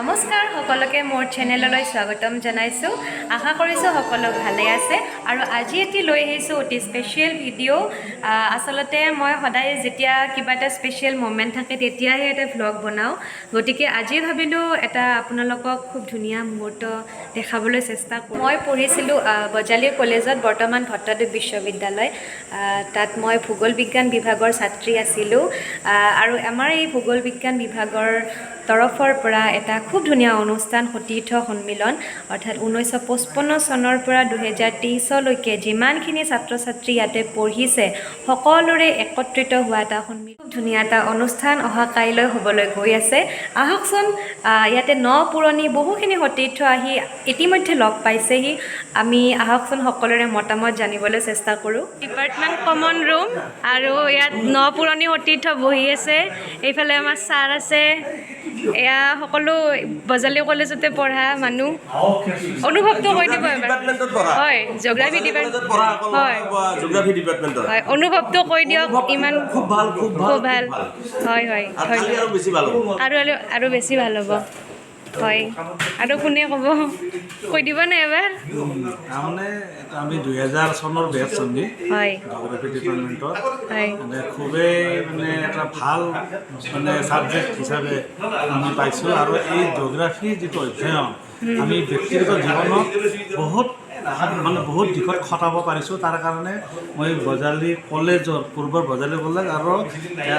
নমস্কাৰ, সকলোকে মোৰ চেনেললৈ স্বাগতম জনাইছোঁ। আশা কৰিছোঁ সকলো ভালে আছে। আৰু আজি এটি লৈ আহিছোঁ অতি স্পেচিয়েল ভিডিঅ'। আচলতে মই সদায় যেতিয়া কিবা এটা স্পেচিয়েল মমেণ্ট থাকে, তেতিয়াহে এটা ভ্লগ বনাওঁ। গতিকে আজি ভাবিলোঁ এটা আপোনালোকক খুব ধুনীয়া মুহূৰ্ত দেখাবলৈ চেষ্টা কৰোঁ। মই পঢ়িছিলোঁ বজালী কলেজত, বৰ্তমান ভট্টদেৱ বিশ্ববিদ্যালয়। তাত মই ভূগোল বিজ্ঞান বিভাগৰ ছাত্ৰী আছিলোঁ। আৰু আমাৰ এই ভূগোল বিজ্ঞান বিভাগৰ তৰফৰ পৰা এটা খুব ধুনীয়া অনুষ্ঠান, সতীৰ্থ সন্মিলন, অৰ্থাৎ 1955 চনৰ পৰা 2023লৈকে যিমানখিনি ছাত্ৰ ছাত্ৰী ইয়াতে পঢ়িছে, সকলোৰে একত্ৰিত হোৱা এটা সন্মিলন, খুব ধুনীয়া এটা অনুষ্ঠান অহা কাইলৈ হ'বলৈ গৈ আছে। আহকচোন, ইয়াতে ন পুৰণি বহুখিনি সতীৰ্থ আহি ইতিমধ্যে লগ পাইছেহি। আমি আহকচোন, সকলোৰে মতামত জানিবলৈ চেষ্টা কৰোঁ। ডিপাৰ্টমেণ্ট কমন ৰুম আৰু ইয়াত ন পুৰণি সতীৰ্থ বহি আছে। এইফালে আমাৰ ছাৰ আছে। এয়া সকলো বজালী কলেজতে পঢ়া মানুহ। অনুভৱটো কৈ দিব এবাৰ। ডিপাৰ্টমেণ্টত পঢ়া। হয়, জিঅ'গ্ৰাফী কলেজত পঢ়া অকল। হয়। জিঅ'গ্ৰাফী ডিপাৰ্টমেণ্টত। হয়, অনুভৱটো কৈ দিয়ক ইমান। খুব ভাল, খুব ভাল। খুব ভাল, হয়। আৰু কালি আৰু বেছি ভাল হ'ব। আৰু বেছি ভাল হ'ব, হয়। আৰু কোনে ক'ব? কৈ দিবনে এবাৰ? তাৰমানে এটা আমি 2000 চনৰ বেটছ আমি জিঅ'গ্ৰাফী ডিপাৰ্টমেণ্টত। মানে খুবেই মানে এটা ভাল মানে ছাবজেক্ট হিচাপে আমি পাইছোঁ। আৰু এই জিঅ'গ্ৰাফী যিটো অধ্যয়ন, আমি ব্যক্তিগত জীৱনত বহুত মানে বহুত দিশত খটাব পাৰিছোঁ। তাৰ কাৰণে মই বজালী কলেজৰ, পূৰ্বৰ বজালী কলেজ আৰু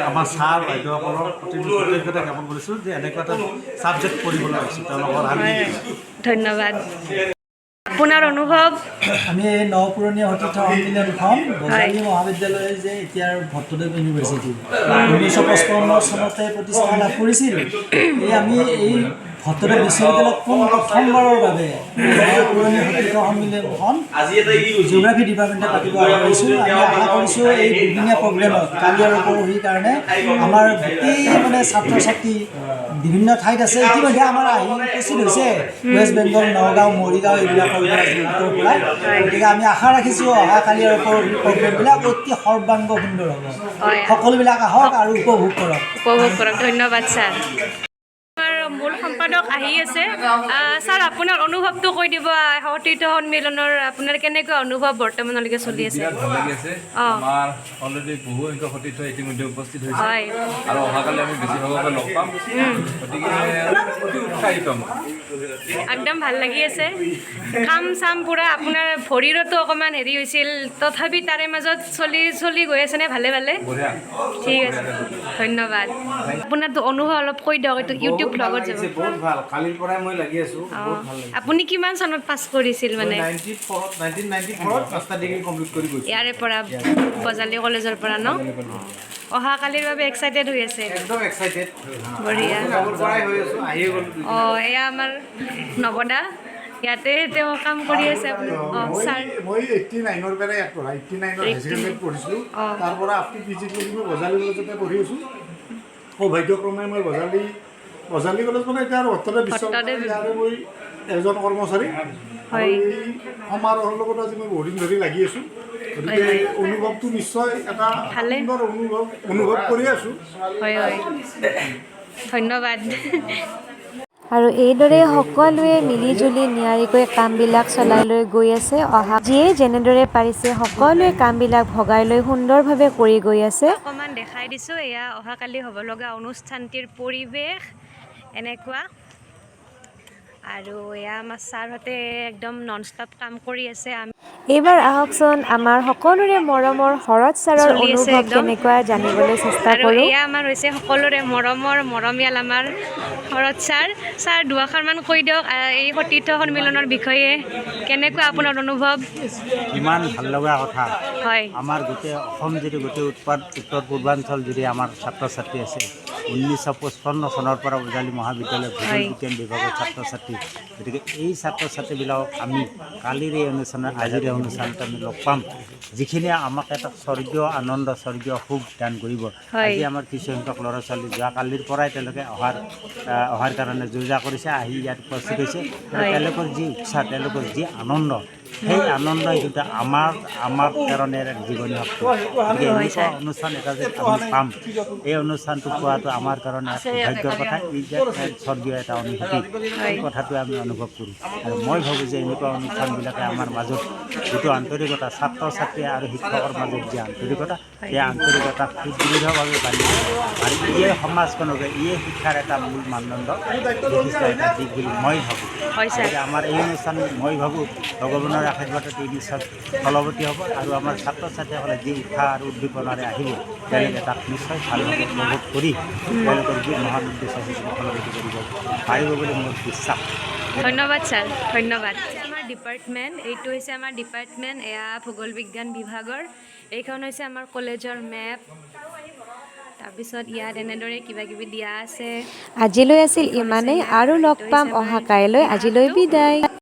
আমাৰ ছাৰ বাইদেউসকলৰ প্ৰতি কৃতজ্ঞতা জ্ঞাপন কৰিছোঁ যে এনেকুৱা এটা ছাবজেক্ট পঢ়িবলৈ পাইছোঁ তেওঁলোকৰ আমি। হয়, ধন্যবাদ। আপোনাৰ অনুভৱ? আমি এই ন পুৰণীয়া সতীৰ্থ সন্মিলনখন বজালী মহাবিদ্যালয়, যে এতিয়াৰ ভট্টদেৱ ইউনিভাৰ্চিটি, 1955 চনতে প্ৰতিষ্ঠা লাভ কৰিছিল। এই আমি এই ভট্টদেৱ বিশ্ববিদ্যালয়ত পোন প্ৰথমবাৰৰ বাবে ন পুৰণি সতীৰ্থ সন্মিলনখন আজি এটা ই হৈছে। জিঅ'গ্ৰাফী ডিপাৰ্টমেণ্টে পাতিব আগবাঢ়িছোঁ। আমি আশা কৰিছোঁ, এই দুদিনীয়া প্ৰগ্ৰেমত কালি আৰু পৰহিৰ কাৰণে আমাৰ গোটেই মানে ছাত্ৰ ছাত্ৰী বিভিন্ন ঠাইত আছে, ইতিমধ্যে আমাৰ আহি উপস্থিত হৈছে ৱেষ্ট বেংগল, নগাঁও, মৰিগাঁও এইবিলাকৰ পৰা, যোৰহাটৰ পৰা। গতিকে আমি আশা ৰাখিছোঁ, অহা কালি আৰু পৰহি প্ৰগ্ৰেমবিলাক অতি সৰ্বাংগ সুন্দৰ হ'ব। সকলোবিলাক আহক আৰু উপভোগ কৰক। উপভোগ কৰক। ধন্যবাদ ছাৰ। আমাৰ মূল সম্পাদক আহি আছে। ছাৰ, আপোনাৰ অনুভৱটো কৈ দিব। সতীৰ্থ সন্মিলনৰ আপোনাৰ কেনেকুৱা অনুভৱ বৰ্তমানলৈকে চলি আছে? বিৰাট ভাল লাগি আছে। আমাৰ অলৰেডি বহু সংখ্যক সতীৰ্থ ইতিমধ্যে উপস্থিত হৈছে আৰু অহাকালি আমি বেছিভাগকে লগ পাম। গতিকে অতি উৎসাহিত মই। একদম ভাল লাগি আছে। কাম চাম পূৰা, আপোনাৰ ভৰিৰতো অকণমান হেৰি হৈছিল, তথাপি তাৰে মাজত চলি চলি গৈ আছেনে ভালে ভালে? বঢ়িয়া। ঠিক আছে, ধন্যবাদ। আপোনাৰতো অনুভৱ অলপ কৈ দিয়ক, এইটো ইউটিউব ভ্লগত যাব। বহুত ভাল। কালিৰ পৰাই মই লাগি আছো। বহুত ভাল লাগিছে। আপুনি কিমান চনত পাছ কৰিছিল মানে? 94ত, 1994ত মাষ্টাৰ ডিগ্ৰী কমপ্লিট কৰি গৈছোঁ। ইয়াৰে পৰা, বজালী কলেজৰ পৰা ন? অহাকালিৰ বাবে এক্সাইটেড হৈ আছে? একদম এক্সাইটেড। বঢ়িয়া। আগৰ পৰাই হৈ আছো, আহিয়ে গ'লো। অঁ, এয়া আমাৰ নৱদা, ইয়াতে তেওঁ কাম কৰি আছে। অঁ ছাৰ। মই 89ৰ পৰাই ইয়াত পঢ়া। 89ৰ হাই ছেকেণ্ডেৰীত পঢ়িছিলোঁ। তাৰ পৰা আপ টু পি জিত মই বজালী কলেজতে পঢ়ি আছোঁ। সৌভাগ্যক্ৰমে মই বজালী কলেজ, মানে এতিয়া আৰু ভট্টদেৱ বিশ্ববিদ্যালয়, ইয়াৰে মই এজন কৰ্মচাৰী। আৰু এই সমাৰোহৰ লগত আজি মই বহুদিন ধৰি লাগি আছোঁ। গতিকে অনুভৱটো নিশ্চয় এটা ভালে। সুন্দৰ অনুভৱ অনুভৱ কৰি আছোঁ। হয় হয়, ধন্যবাদ। আৰু এইদৰে সকলোৱে মিলি জুলি নিয়াৰিকৈ কামবিলাক চলাই লৈ গৈ আছে। অহা যিয়ে যেনেদৰে পাৰিছে, সকলোৱে কামবিলাক ভগাই লৈ সুন্দৰভাৱে কৰি গৈ আছে। অকণমান দেখাই দিছোঁ, এয়া অহাকালি হ'ব লগা অনুষ্ঠানটিৰ পৰিৱেশ এনেকুৱা। আৰু এয়া আমাৰ ছাৰহঁতে একদম নন ষ্টপ কাম কৰি আছে। আমি এইবাৰ আহকচোন, আমাৰ সকলোৰে মৰমৰ শৰৎ ছাৰৰ চলি আছে অনুভৱ একদম। কেনেকুৱা জানিবলৈ চেষ্টা আৰু কৰোঁ। এয়া আমাৰ হৈছে সকলোৰে মৰমৰ মৰমীয়াল আমাৰ শৰৎ ছাৰ। ছাৰ, দুআষাৰমান কৈ দিয়ক এই সতীৰ্থ সন্মিলনৰ বিষয়ে। কেনেকুৱা আপোনাৰ অনুভৱ? ইমান ভাল লগা কথা। আমাৰ গোটেই অসম যদি, গোটেই উত্তৰ পূৰ্বাঞ্চল যদি আমাৰ ছাত্ৰ ছাত্ৰী আছে, 1955 চনৰ পৰা বজালী মহাবিদ্যালয় ভূগোল বিজ্ঞান বিভাগৰ ছাত্ৰ ছাত্ৰী। গতিকে এই ছাত্ৰ ছাত্ৰীবিলাকক আমি কালিৰ এই অনুষ্ঠানত, আজিৰ এই অনুষ্ঠানত আমি লগ পাম, যিখিনিয়ে আমাক এটা স্বৰ্গীয় আনন্দ, স্বৰ্গীয় সুখ দান কৰিব। আজি আমাৰ কিছুসংখ্যক ল'ৰা ছোৱালী যোৱাকালিৰ পৰাই তেওঁলোকে অহাৰ কাৰণে যো জা কৰিছে, আহি ইয়াত উপস্থিত হৈছে। তেওঁলোকৰ যি উৎসাহ, তেওঁলোকৰ যি আনন্দ, সেই আনন্দই কিন্তু আমাৰ আমাৰ কাৰণে এক জীৱনী শক্তি। গতিকে এনেকুৱা অনুষ্ঠান এটা যে আমি পাম, এই অনুষ্ঠানটো পোৱাটো আমাৰ কাৰণে এক সৌভাগ্যৰ কথা। ই যে এক স্বৰ্গীয় এটা অনুভূতি, এই কথাটোৱে আমি অনুভৱ কৰোঁ। আৰু মই ভাবোঁ যে এনেকুৱা অনুষ্ঠানবিলাকে আমাৰ মাজত যিটো আন্তৰিকতা, ছাত্ৰ ছাত্ৰী আৰু শিক্ষকৰ মাজত যি আন্তৰিকতা, সেই আন্তৰিকতাক সুদৃঢ়ভাৱে বান্ধি দিয়ে। আৰু ইয়ে সমাজখনকে, ইয়ে শিক্ষাৰ এটা মূল মানদণ্ড বিশিষ্ট এটা দিশ বুলি মই ভাবোঁ। হয় ছাৰ। গতিকে আমাৰ এই অনুষ্ঠান, মই ভাবোঁ, ভগৱানৰ আশীৰ্বাদত এই নিশ্চয় ফলৱতী হ'ব আৰু আমাৰ ছাত্ৰ ছাত্ৰীসকলে যি উৎসাহ আৰু উদ্দীপনাৰে আহিব, তেওঁলোকে তাক নিশ্চয় ভালভাৱে উপভোগ কৰি তেওঁলোকৰ যি মহান উদ্দেশ্য সেইটো ফলৱতী কৰিব পাৰিব বুলি মোৰ বিশ্বাস। ধন্যবাদ ছাৰ, ধন্যবাদ। আমাৰ ডিপাৰ্টমেণ্ট, এইটো হৈছে আমাৰ ডিপাৰ্টমেণ্ট, এয়া ভূগোল বিজ্ঞান বিভাগৰ। এইখন হৈছে আমাৰ কলেজৰ মেপ। তাৰপিছত ইয়াত এনেদৰে কিবা কিবি দিয়া আছে। আজিলৈ আছিল ইমানেই আৰু লগ পাম অহা কাইলৈ। আজিলৈ বিদায়।